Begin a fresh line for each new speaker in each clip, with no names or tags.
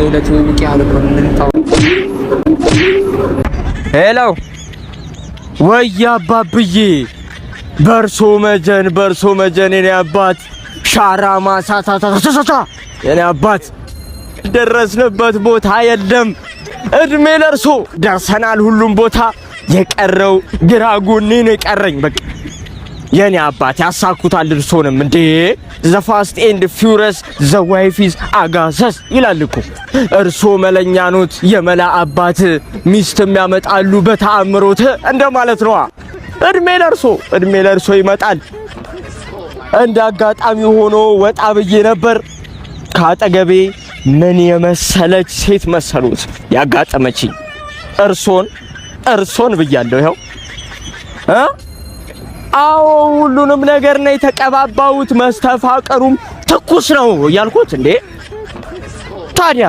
እኔ ለትውውቅ ያህል እኮ ነው እንድንታወቅ። Hello፣ ወይ አባብዬ፣ በርሶ መጀን፣ በርሶ መጀን የኔ አባት፣ ሻራ ማሳታታታታ የኔ አባት፣ ደረስንበት ቦታ የለም። እድሜ ለርሶ ደርሰናል ሁሉም ቦታ። የቀረው ግራ ጎኔ ነው የቀረኝ። በቃ የኔ አባት ያሳኩታል። እርሶንም እንዴ፣ "The Fast and Furious, the wife is አጋሰስ" ይላል እኮ። እርሶ መለኛ ኖት፣ የመላ አባት፣ ሚስትም ያመጣሉ በተአምሮት እንደማለት ነዋ። እድሜ ለርሶ፣ እድሜ ለርሶ ይመጣል። እንደ አጋጣሚ ሆኖ ወጣ ብዬ ነበር። ከአጠገቤ ምን የመሰለች ሴት መሰሉት ያጋጠመችኝ። እርሶን እርሶን ብያለሁ። ይኸው እ አዎ፣ ሁሉንም ነገር ነው የተቀባባሁት። መስተፋቀሩም ትኩስ ነው እያልኩት እንዴ፣ ታዲያ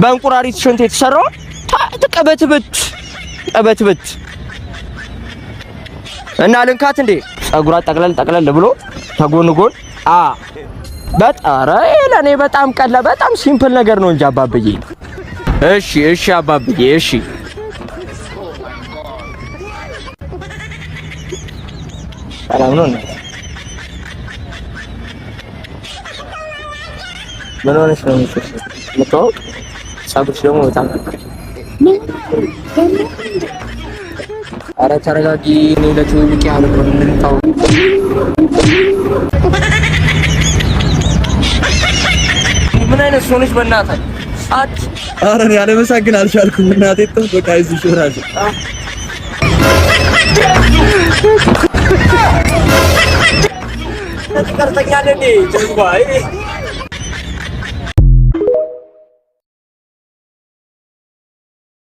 በእንቁራሪት ሽንት የተሰራውን ቀበትብት ቀበትብት እና ልንካት እንዴ፣ ጸጉሯ ጠቅለል ጠቅለል ብሎ ተጎን ጎን በጣም ለኔ በጣም ቀላ፣ በጣም simple ነገር ነው እንጂ አባብዬ። እሺ እሺ አባብዬ፣ እሺ። ሰላም ነው። ምን ሆነሽ ነው የምትዋወቅ? ጸጉርሽ ደግሞ በጣም። ኧረ ተረጋጊ። እኔ ለትውውቅ ያህል እኮ ነው እንድንታወቅ። ምን አይነት ሰው ነሽ? በእናትህ አት
ኧረ እኔ ያለመሳቅ ግን አልቻልኩም። እናቴ ጥፍ፣ በቃ አይዞሽ እራሴ።
ትቀርጸኛለህ እንዴ? ጀዝባ።